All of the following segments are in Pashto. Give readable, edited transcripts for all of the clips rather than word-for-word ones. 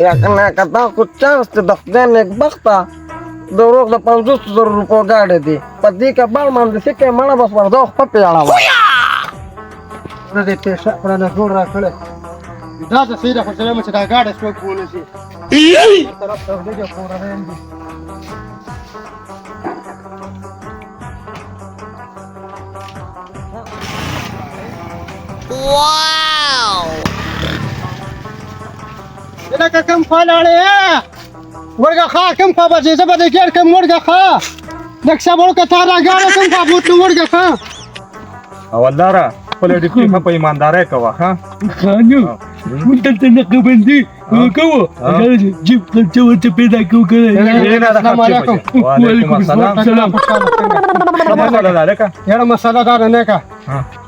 یکنه که دا خو چانس دی د خدای نېکبخته د ورور د 50,000 روپو ګاډی دی، په دې که بل باندې څه کوې مړه بس ورځه او خپه پرې اړوه. زه دې پېښه کړه نه جوړ را کړی، دا څه صحیح ده خو سلام چې دا ګاډی څوک بونه شي طرف ته لږه کورنۍ دي. واو! لکه کوم خوا لاړې ورګه ښه، کوم خوا به ځې؟ زه به دې ګېر کړم. ورګه ښه، لږ صبر وکړه، تا دا ګاډی کوم خوا بوتلو؟ ورګه ښه. حوالداره، خپله ډیوټي ښه په ایماندارۍ کوه. ښه خانو، مونږ دلته نقبندي کوو، جیب خرچه ورته پیدا کوو که نه؟ السلام علیکم. وعلیکم السلام. سلام. څه مسله ده هلکه؟ یاره مسله دا ده نه که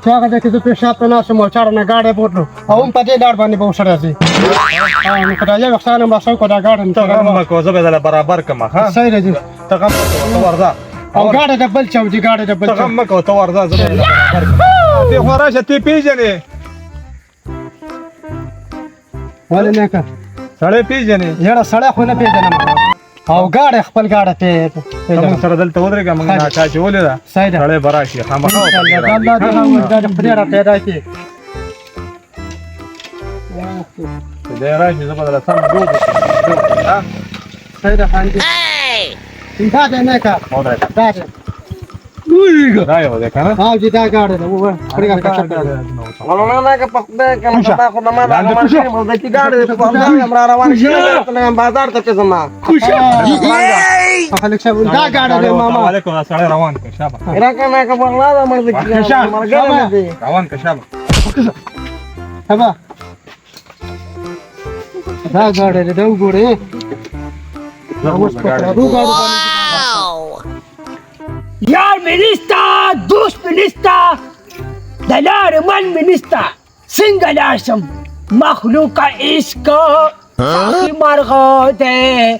چې هغه ځای کې زه پېشاب ته ناست وم او چا رانه ګاډی بوتلو او هم په دې لار باندې به ورسره راځي، نو که دا یو احسان هم راسره وکړه، دا ګاډی مې ته غم مه کوه، زه به درله برابر کړم. ښه صحیح دی. ته غم مه کوه، ته ورځه. او ګاډی د بل چا دي، ګاډی د بل ته چا. غم مه کوه، ته ورځه، زه به درله برابر کړم. ته خو راشه، ته پېژنې؟ ولې نه که سړی پېژنې؟ یاره سړی خو نه پېژنم او ګاډی خپل ګاډی ته موږ سره دلته ودرېږه، موږ ناکا چولې ده. صحیح ده. سړی به راشي خامخا. الله الله دې دا دې خدای را پیدا کړي. چې دی راشي زه به درله سم جوړ کړم. صحیح ده خان جي. دا دی نه که ودرېږه. دا دی. دا یو دی که نه؟ او جي دا ګاډی ده، ووایه پرېږده کچه کړه. مولانا نه که په خدای که نه، دا خو د ما د هغه ملګري مزدکي ګاډی دی، په همدا یم را روان شوی یم بازار ته چې زما خلک صاحب، دا ګاډی دی ماما. علیکم. دا سړی روان کړه، شابه. راکه نه که والله دا مزدکي ګاډی ملګری مې دی. روان کړه، شابه. شابه، دا ګاډی دی، دا وګورئ اوس په پردو ګاډو باندې. یار مې نشته، دوست مې نشته، د لارې من مې نشته، څنګه لاړ شم؟ مخلوق عشق ساقي مرغه دی،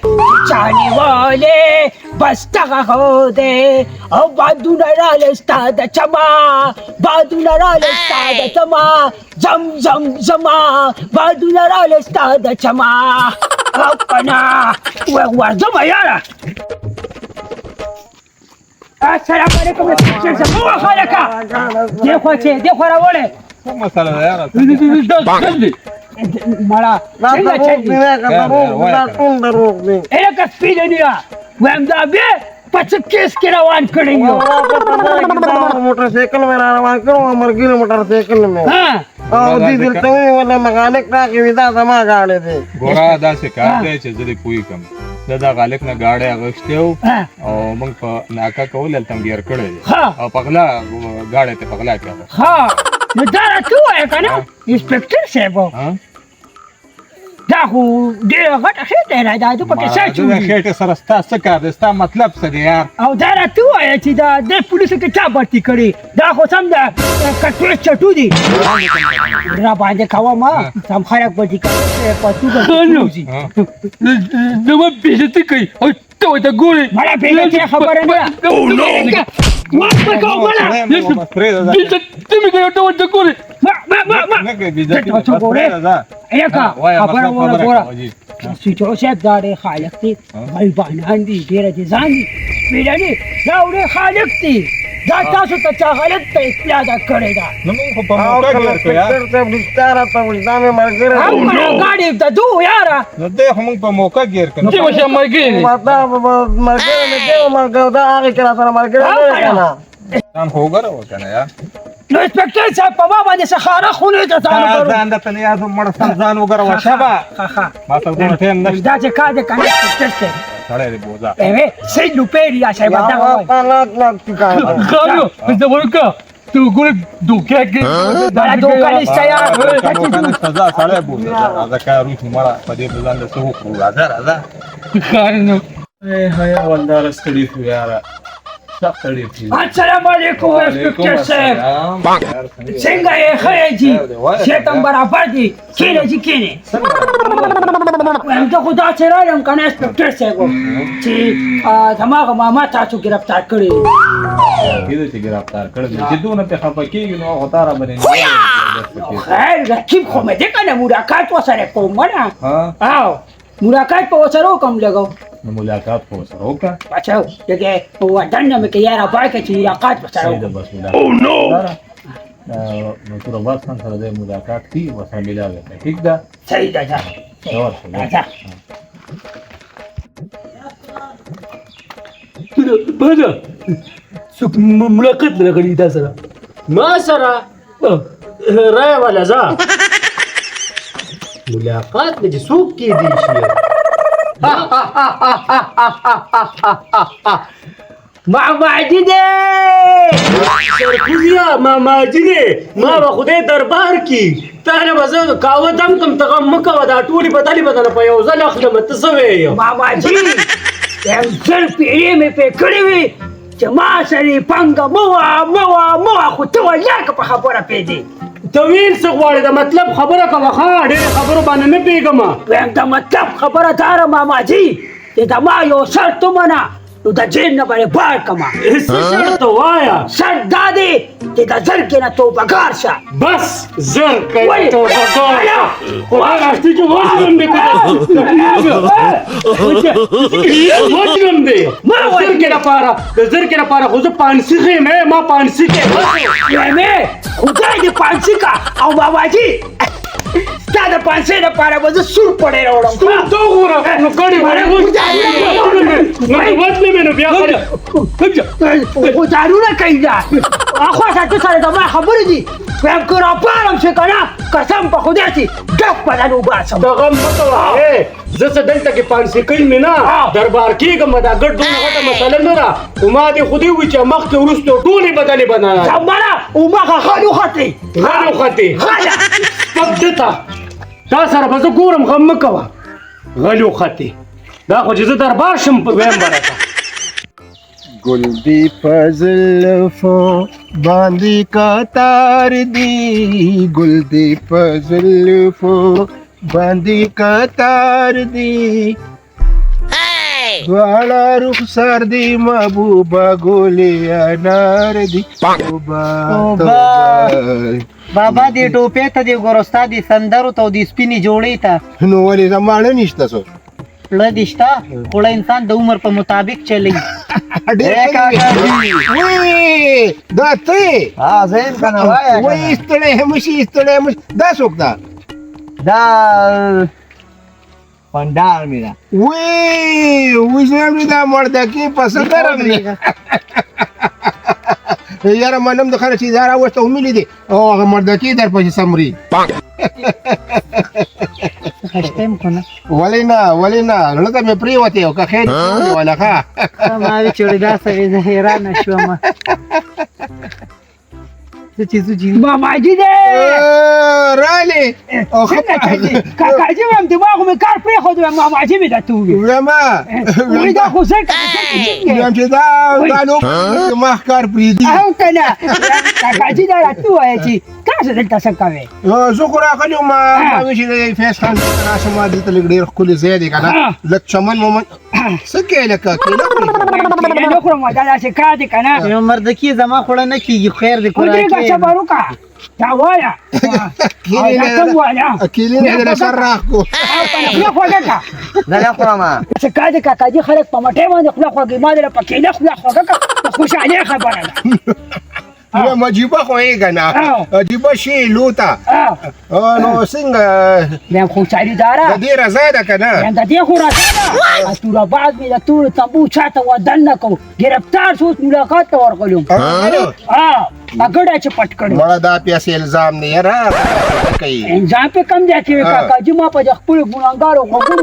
چا نیولی بس دغه غو دی. او بادونه راله ستا د چما، بادونه راله ستا د چما، زم زم زما بادونه راله ستا د چما. او که نه ورځمه یاره. السلام علیکم. مو خلکه دې خوا چې دې خوا راوړې. څه مسله ده یاره؟ مړه دا څنګه دروغ چل دي نه که دروغ دي، دا ټول دروغ دي. الکه سپی دی نه وایم، دا بیا په څه کیس کې روان کړی یو؟ موټر سایکل مې را روان کړو، مرګي موټر سایکل مې او دې دلته ونیوله، مغالک راغی وي دا زما ګاډی دی. ګوره، داسې کار دی چې زه دې پوه کړم، دا د غالک نه ګاډی اخیستی و او موږ په ناکه کول هلته هم ګیر کړی دی او په غلا ګاډی ته په غلا کې اخیستی. ښه، نو دا راته ووایه که نه انسپکټر صاحب، دا خو ډېره غټه خېټه ده، دا پکې څه اچولي؟ د خېټې سره ستا څه کار دی؟ ستا مطلب څه دی یار؟ او دا راته ووایه چې دا د پولیسو کې چا بھرتي کړي؟ دا خو سم د کټوې چټو دي را باندې کوه، ما سم خلک بھرتي کوي پتو به. زما بېزتي کوي او ته ورته ګورې. مړه بېزتي خبره نه ده. ما په کوه مړه بېزتي مې کوي او ته ورته ګورې. ما ما ما ما یکا خبره وره. ګوره سوچو صاحب، دا ډېر خالق دي، غریبانان دي، ډېره دي ځان دي پیلني، دا ډېر خالق دي. دا تاسو ته چا غلط ته اطلاع ده کړې ده؟ نو موږ خو په موقع کې ورکړو یار. صاحب رښتیا راته وایي، دا مې ملګری هم مړه ګاډی د دوه یاره. نو دی خو موږ په موقع ګیر کړو. چې وشه ملګری دی. دا ملګری مې دی، ملګری دا هغې کې راسره ملګری نه دی که نه؟ ځان خو وګوره که نه یار. نو انسپکټر صاحب، په ما باندې څه خاره خونې ته ځان وګورو؟ ځان درته نه یادوم مړه، سم ځان وګوره شابه، ما ته دومره ټایم نشته. دا چې کار دی که نه انسپکټر صاحب؟ سړی دی بوزه. اوی سید روپۍ یا صاحب دا وایي. خانو زه ورکه ته وګوره دوکه کې. دا دوکه نشته یار. دوکه نشته، ځه سړی بوزه، ځه راځه، کار وشو مړه، په دې به ځان له څه وخورو. راځه راځه. خانو ای هاي، حوالداره ستړي شو یاره، سخت ستړي شو. السلام علیکم انسپکټر صاحب، څنګه یې؟ ښه یې جي؟ صحت هم برابر دي؟ کښېنه جي کښېنې. وایم زه خو داسې راغلم که نه انسپکټر صاحب چې زما هغه ماما تاسو ګرفتار کړی. کېده چې ګرفتار کړی دی چې دونه پرې خفه کېږي، نو خو تا راباندې. خیر، رقیب خو مې دی که نه، ملاقات ورسره کوم نه. او ملاقات په ورسره وکړم لږ. نو ملاقات خو ورسره وکړه. بچو لږه دننه مې که یاره پای که چې ملاقات ورسره صحیح ده وکړم. بس ملاقات نو تور عباس خان سره د ملاقات کی ورسره ملاوي کړه، ټیک ده؟ صحیح ده، ځه. ځه ورشه، ځه. ځه. بله څوک ملاقات نه راغلی تا سره؟ ما سره رای والا ځه ملاقات نه چې څوک کېدی شي. ماماجي دی. سرکوزیه ماماجي دی، ما به خدای دربار کي تا نه به زه قهوه دم کم، ته غم مه کوه، دا ټولې بدلې به درنه په یو ځل اخلم. ته څه وایې؟ ماماجي یم زر پیړې مې پرې کړې وې چې ما سره یې پنګه مه وه مه وه مه وه، خو ته ولاکه په خبره پرېږدې. ته ویل څه غواړې؟ د مطلب خبره کوه ښه، ډېرې خبرو باندې نه پوهېږم. وایم د مطلب خبره دا ده ماماجي چې د ما یو شرط ومنه نو د جیل نه به یې بار کړم. څه شرط وایه؟ شرط دا دی چې د زرکې نه توبهګار شه. بس زرکه ولې؟ توبهګار شه، خو هغه اشتي چې وژنم دې وژنم دې. ما د زرکې لپاره، د زرکې لپاره خو زه پانسي ښیم، ما پانسي کې. وایم خدای دې پانسي کا. او باباجي ستا د پانسۍ لپاره به زه سور پړی راوړم. سور ته وګوره نو کړې نو وژنې مې نو بیا غوځارونه کوي دا. اخوا ته سره د ما خبرې دي. وایم که راپارم شي که نه قسم په خدای چې ډک به درنه وباسم. ته غم مه کوه، زه څه دلته کې پانسي کوي مې نه دربار کېږم، دا ګډ دومره غټه مسله نه ده. خو ما دې خدای ووایي چې مخکې وروسته ټولې بدلې بنانه. زمره هماغه غل وختې. غل وختې. غله. سپک ده ته تا سره به زه ګورم، غم مه کوه. غل وختې، دا خو چې زه دربار شم وایم به راته. ګل دی په زلفو باندې قطار دی، ګل دی په زلفو باندې قطار دی، دواړه رخسار دی محبوبه ګولې انار دی. توبه توبه. بابا دې ټوپې ته دې ګوره، ستا دې سندرو ته او دې سپینې جوړې ته. نو ولې زما ړه نشته څه؟ ړه دې شته، خو ړه انسان د عمر په مطابق چلی. وی دا ته یې؟ ها زه یم که نه وایه که نه. وی ستړی هم شي، ستړی هم شي. دا څوک ده؟ دا پنډار مې ده. وی وژنم دې دا مردکې په څه ګرم دی. یاره منم د خره چې دا راوسته ومې لیدې او هغه مردکې در پسې سمري. خشته یم که نه؟ ولې نه، ولې نه، زړه ته مې پرېوتې او که خیر وله ښه. ما وی چې دا څه وي، زه حیرانه شوم. زه چې ځو جینۍ. ماماجي دی. رالې. او ښه څنګه چلېږي؟ کاکاجي وایم دماغ مې کار پرېښود، وایم ماماجي مې درته وویل. وایم وایي دا خو زرکه ده، وایم چې دا دا نو ما ښکار پرېږدي. او که نه کاکاجي دا راته ووایه چې تاسو دلته څه کوئ؟ زه خو راغلی وم، ما ویل چې د فیض خان راشم، دلته لږ ډېر ښکلی ځای دی که نه، لږ چمن مومن څه کوې لکه کېله خورې؟ کېله نه خورم، دا داسې کار دی که نه. یو مردکي زما خوړه نه کېږي، خیر دی ودرېږه، خوراکې. صبر وکړه، دا وایه. کېلې دا ته وایه. کېلې نه در سر راخکو. خوله خوږه کړه. زه نه خورم. څه کار دی کاکاجي، خلک په مټۍ باندې خوله خوږوي، ما درله په کېله خوله خوږه کړه، د خوشحالۍ خبره ده. نو عجیبه خو یې که نه، عجیبه شی لوته. نو څنګه؟ وایم خوشحالي داره. د دې رضا ده که نه؟ وایم د دې خو رضا ده. توره باز مې د تورو تمبو چاته ودننه کړو، ګرفتار شو، اوس ملاقات ته ورغلم. ګډه چې پټ کړې. مړه دا پیسې الزام دی یاره کوي. الزام پې کم دی چې کاکاجي ما په خپلو ګناهګارو غوږونو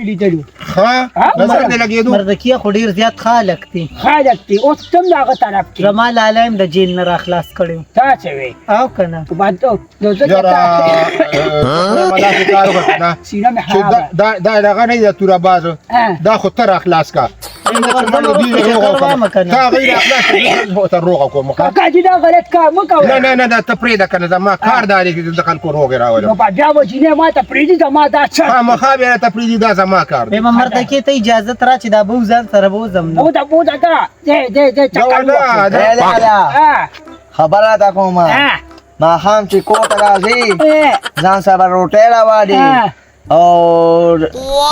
لیدلو. ښه نظر دې لګېدو. مردکیه خو ډېر زیات خلک دي. خلک دي اوس تم د هغه طرف کې. زما لالا هم د جیل نه را خلاص کړی. تا څه وایې؟ او که نه؟ نو ځکه یاره ما داسې کار وکړ که نه سینه مې چې خرابه. دا دغه نه دی د توره باز، دا خو ته را خلاص کړه. کاکاجي دا غلط کار مه کوه. نه نه نه، دا ته پرېږده که نه، زما کار دا دی چې د خلکو روغې راولم. نو بیا به جینۍ ما ته پرېږدي، زما دا څه؟ خامخا بیا راته پرېږدي، دا زما کار دی. ای مردکې ته اجازت را چې دا به ځان سره بوځم. نو بوځه بوځه، دا دی دی دی چکر دا وکړه. خبره راته کومه، ماښام چې کور ته راځې ځان سره به روټۍ راوالي، او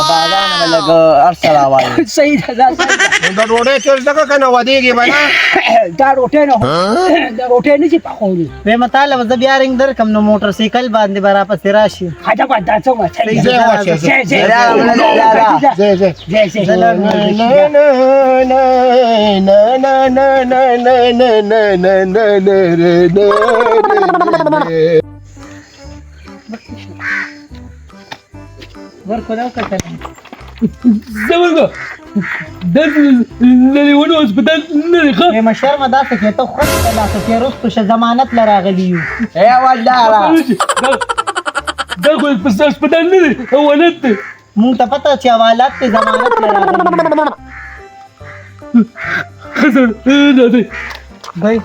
بازار نه لږ هر څه راوایي. صحیح ده، دا صحیح ده. د ډوډۍ چل ځکه که نه ودېږي به نه. دا روټۍ نه، دا روټۍ نه شي پخولی. وې متاله زه بیا رنګ درکم نو موټر سایکل باندې به راپسې راشي. ښه ده، دا څه وایي؟ صحیح ده. زه واچې، زه زه زه زه زه زه زه لاړم. نه نه نه نه نه نه نه نه. ورکو دا وکتل. زه د لیونو هسپتال نه دی ښه. وې مشر ما داسې کې ته خوش ته داسې کې وروستو شه ضمانت له راغلي یو. ای ولداره، دا خو هسپتال نه دی، حوالات دی. مونږ ته پته چې حوالات دی، ضمانت له راغلي یو. ښه سر راځئ. بای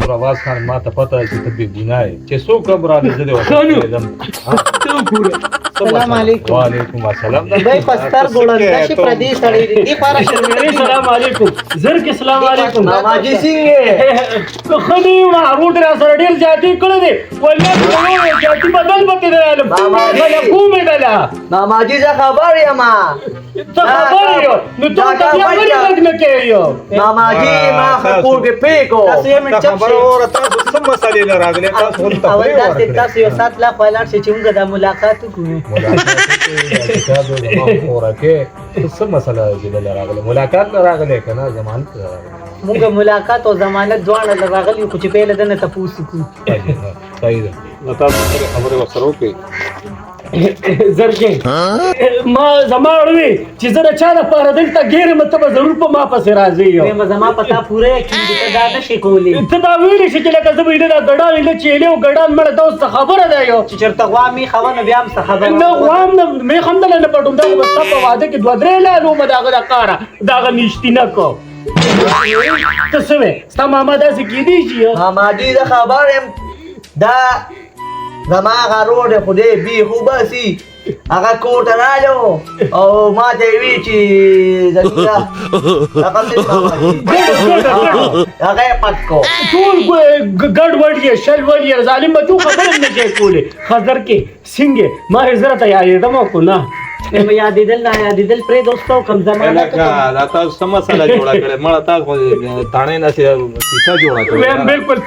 رواز خان، ما ته پته ده چې ته بې ګناه یې، چې څوک هم راغلی زه دې ورته خانو. پرېږدم. ته وګوره. السلام علیکم. وعلیکم السلام. بای په سترګو ړنده شي پردې سړی دی، دې خواره شرمېږي. سلام علیکم زر کې، سلام علیکم. ماما جي څنګه؟ ښه دی ما، روټ را سره ډېر زیاتې کړی دی، والله چې زیاتې بدل به ترې رالم. ماما جي. غله کومې دله. ماما جي، زه خبر یم. ته خبر یې نو ته دا ته بیا کابل ولې ته. غږ نه کوې؟ ماما جي، ما کور کې پیکو. تاسو یو منټ ته چپ خبره شئ. وره، تاسو څه مسئلې له راغلې؟ تاسو خو اول تفریح داسې ورکړې. تاسو یو ساعت لا خو لاړ شئ چې موږ دا ملاقات وکړو. ملاقات وکړئ، دا کتاب دی زما خورکې. ته څه مسئله ده چې دله راغلې؟ ملاقات له راغلې که نه ضمانت له راغلې؟ موږ ملاقات او ضمانت دواړه له راغلي یو، خو چې پهله دنه تپوس وکړو. صحیح ده، نو تاسو خپلې خبرې ورسره وکړئ. زرکې، ما زما وړوي چې زه د چا لپاره دلته ګېر یم، ته به ضرور په ما پسې راځې. یو ویم زما په تا پوره یقین دی، ته دا نه شې کولی. ته دا ویلی شې چې لکه زه به ایله دا ګډان ایله چیلې او ګډان مړه، دا اوس څه خبره ده؟ یو چې چېرته غوا میخه وه نو بیا هم څه خبره نه، غوا هم نه، مېخ هم دله نه پټوم. دا خو به ستا په واده کې دوه درې لالو به د هغه د کاره د هغه نیشتي نه کو. ته څه وې؟ ستا ماما داسې کېدی شي؟ ماما جي، زه خبر یم. دا زما هغه ورور دی، خدای بیخ وباسي، هغه کور ته راغلی او ما ته یې ویل چې زمینه هغه څه دی ماما جي؟ ګډ ګډ ګډ. هغه یې پټ کو. ټول ګډ وډ یې، شل وډ یې، ظالم بچو، خبره هم نه شي کولی. خضر کې څنګه ما یې زره ته یادېدم او که نه؟ ویم یادېدل نه یادېدل پرې دوستو کم زمانه لکه دا تاسو څه مسئله جوړه کړې؟ مړه تاسو خو تاڼې نه کیسه جوړه کړې. ویم بالکل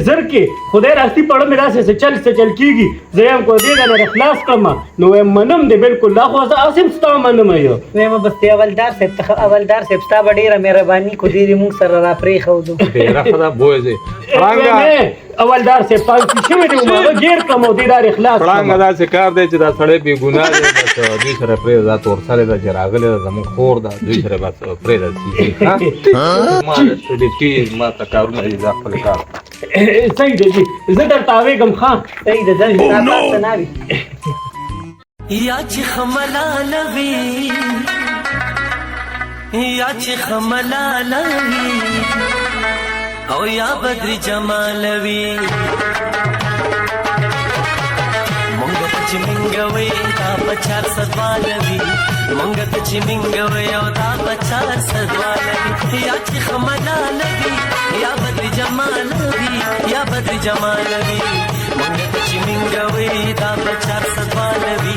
زر کې خدای راستی پړه مې داسې څه چل څه چل کېږي. زه یم کو دې نه خلاص کړم نو ویم منم دې بالکل، دا خو زه هسې هم ستا منم یو. ویم بس دی اولدار صاحب ته، اولدار صاحب ستا به ډېره مهرباني کو، دې دې موږ سره را پرېښودو. ډېره ښه ده، بوی ځئ. پړانګه. اولدار صاحب پانسي شوی دی، ما ګیر کړم او دې لارې خلاص پړانګه کړم. داسې کار دی چې دا سړی بې ګناه دی، بس دوی سره پرېږده. دا تور سرې ده چې راغلې ده، زموږ خور ده، دوی سره بس پرېږده. ما ډیپټي ما ته کارونه دي، دا خپل کار. صحیح دی جي، زه درته اوېږم. ښه صحیح ده، ځه ستا کار څه نه وي. یا چې خملاله وي، یا چې خملاله وي او یا بدر جمال وي، مونږ ته چې مینګوي دا په چار سدواله وي، مونږ ته چې مینګوي او دا په چار سدواله وي. یا چې خملاله وي، یا بدر جمال وي، یا بدر جمال وي، مونږ ته چې مینګوي دا په چار سدواله وي،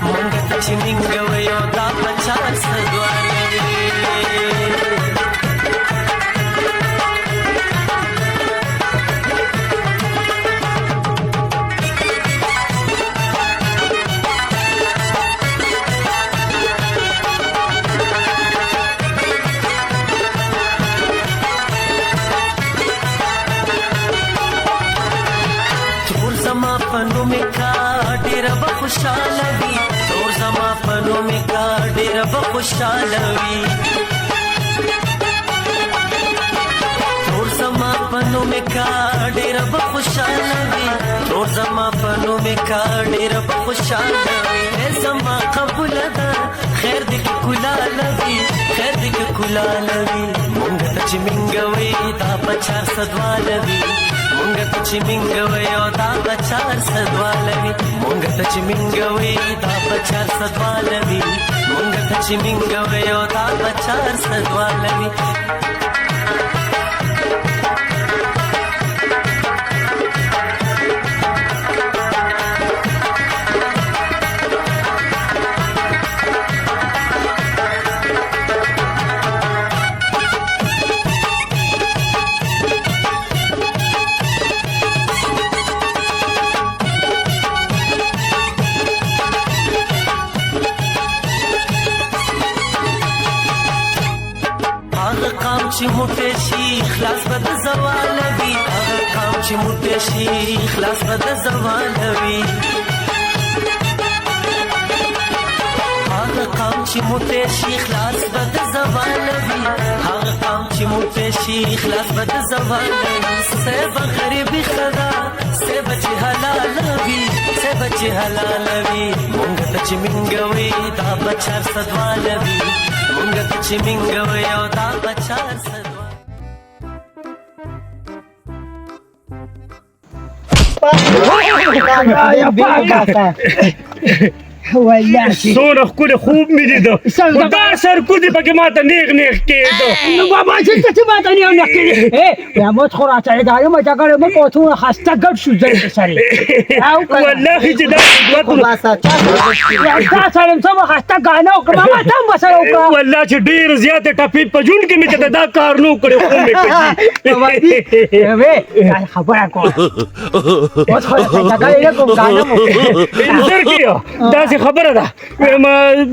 مونږ ته چې مینګوي او دا په چار سدواله وي. تور زما په نوم کا ډېره به خوشاله وي، تور زما په نوم کا ډېره به خوشاله وي، تور زما په نوم کا ډېره به خوشاله وي، تور زما په نوم کا ډېره به خوشاله وي. ای زما قبول ده، خیر دې کې کلاله وي، خیر دې کې کلاله وي. مونږ ته چې مینګوي دا په چار سدواله وي، مونږ ته چې مینګوي او دا په چار سدواله وي، مونږ ته چې مینګوي دا په چار سدواله وي، مونږ ته چې مینګوي او دا په چار سدواله وي. خلاص به د زوال وي. هغه قام چې موټی شي خلاص به د زوال وي. هغه قام چې موټی شي خلاص به د زوال وي. هغه قام چې موټی شي خلاص به د زوال وي. سیب غریبي خدا سیب چې حلال وي، سیب چې حلال وي. مونږ ته چې مینګوي دا بچار سدوال وي. مونږ ته چې مینګوي او دا بچار سدوال. والله څونه ښکلی خوب مې لیده، خو دا سرکوزي پکې ما ته نیغ نیغ کېده. نو بابا چې ته چې ماته نیغ نیغ کېدې، ای مت خو راته دا یم جګړه مې په څونه خسته ګډ شو زه سره. او کنه والله چې دا خو باسه چا تا سره څه خسته غانه وکړه، ما ته هم سره وکړه. والله چې ډېر زیات ټپې په ژوند کې مې چې دا کار نو کړی، خو مې پکې وې خبره کوه. اوس خو جګړه نه کوم، غانه مو انځر کې داسې خبره ده. وایم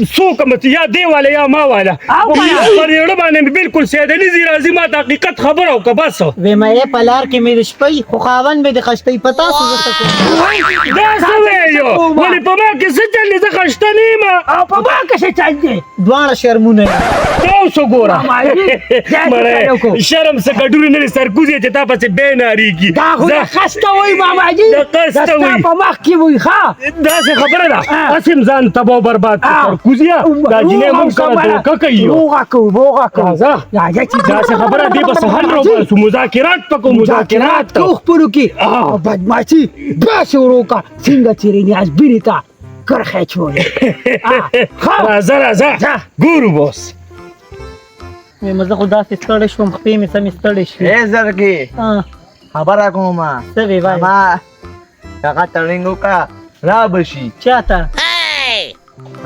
څوک هم یا دی والا یا ما والا پر یړه باندې مې بالکل سید علي زی راځي، ما ته حقیقت خبره وکړه بس. ویم یې په لار کې مې د شپې خو خاوند مې د خشتۍ په تاسو زه څه کوم؟ دا څه وایې؟ ولې په ما کې څه چل دی؟ زه خشته نه یم. او په ما کې څه چل دی؟ دواړه شرمونه یې. دا اوس وګوره مړی شرم څه کډوري نه دی، سرکوزی چې تا پسې بیا ناریږي. دا خو د خسته وایي ماما جي، د خسته ستا وایي. په مخ کې وایي. ښه داسې خبره ده، هسې هم ځان تباه برباد کړ. سرکوزیه دا جینۍ موږ سره دوکه کوي. روغه کوو، روغه کوو. راځه راځه چې داسې خبره دې به سهل راوباسو، مذاکرات په کوو، مذاکرات کوو خپلو کې. بدمعاشي داسې ورو کا څنګه چې نیاز بینې ته کرښه اچولې. راځه راځه ګورو بوس. ویم زه خو داسې ستړی شوم، خپې مې سمې ستړې شوې. ای زرګې خبره کوم. څه وې وایې؟ ما هغه ته رنګ وکړه را به شي. چا ته؟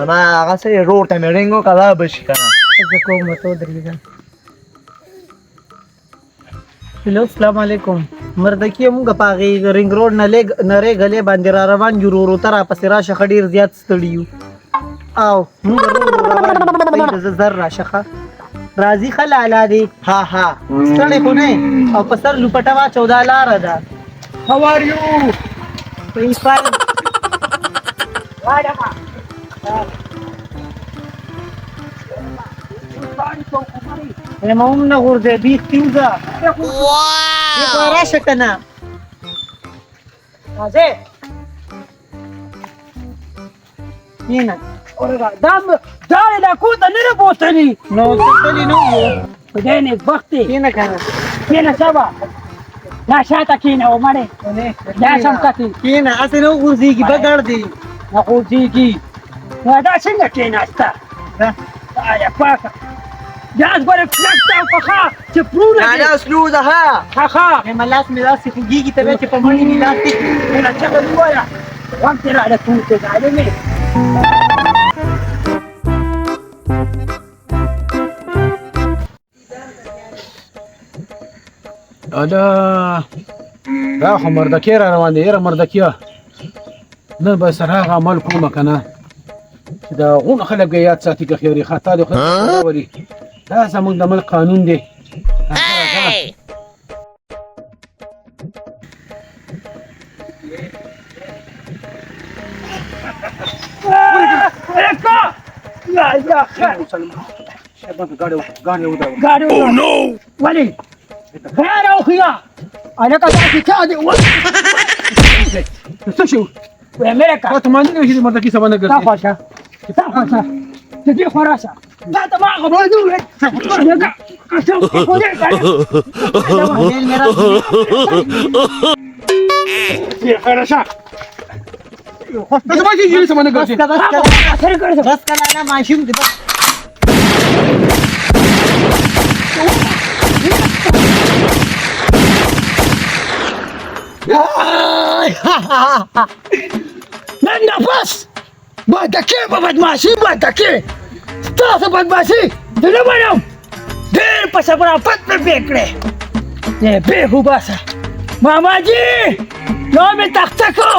ما هغه سره ورور ته مې رنګ وکړه را به شي که نه. زه کوم ورته ودرېږم. هلو السلام علیکم مردکیه، مونږ په هغې رینګ روډ نرۍ ګلې باندې را روان یو، ورو ته راپسې راشه ښه، ډېر زیات ستړي یو او مونږ ورو ورو روان یو. صحیح ده، زه زر راشه. ښه راځي ښه لالا دی. ها ها ستړی خو نه یې؟ او په سر لوپټه واچو، دا لاره ده. How are you? Fine. ما هم نه غورځې، بیخ تیوزه. واو راشه که نه. راځې کښېنه. دا دا علاقو ته نه بوتلي. نو تللی نه وو. خدای نېکبخت دی. کښېنه که نه. کښېنه سبا، دا شاته کښېنه ومړې، دا سم کتې کښېنه، هسې نه وغورځېږي، بګړ دی. نه غورځېږي. دا څنګه کښېناسته؟ آیا پاکه دا ګوره کلک ته پخه چې پرونه نه نه سلو ده. ها ښه ښه وایم لاس مې داسې خوږېږي، ته بیا چې په مڼې مې لاس دی. نه چغه ووایه، غوږ دې راله پورته ظالمې. الا دا خو مردکی را روان دی. یاره مردکیه، نن به سره هغه عمل کومه که نه چې دا غونه خلک به یاد ساتي که خیري خطا دې خدای راولي. دا زموږ د ملک قانون دی. راځه راځه. یا خیر ګاډی ودروه. ګاډی. او نو ولې غیر او خیا هلکه داسې چا دی څه شو؟ وې امریکا تا ته معنی نه چې مردکی سبا نه تا ګرځي. خوښه تا خوښه د دې خو راشه، تا ته ما هغه باندې وویل هلکه قسم خدای راشه ته ما چې سبا نه بس ګرځي. که بس که سره ګرځه. بس که لالا ماشوم دی بس. نن نفس مردکې په بدمعاشي، مردکې ستاسو بدمعاشي زه نه منم. ډېر په صبرافت مې پرې کړې بې وباسه ماما جي، یو مې تخته کو.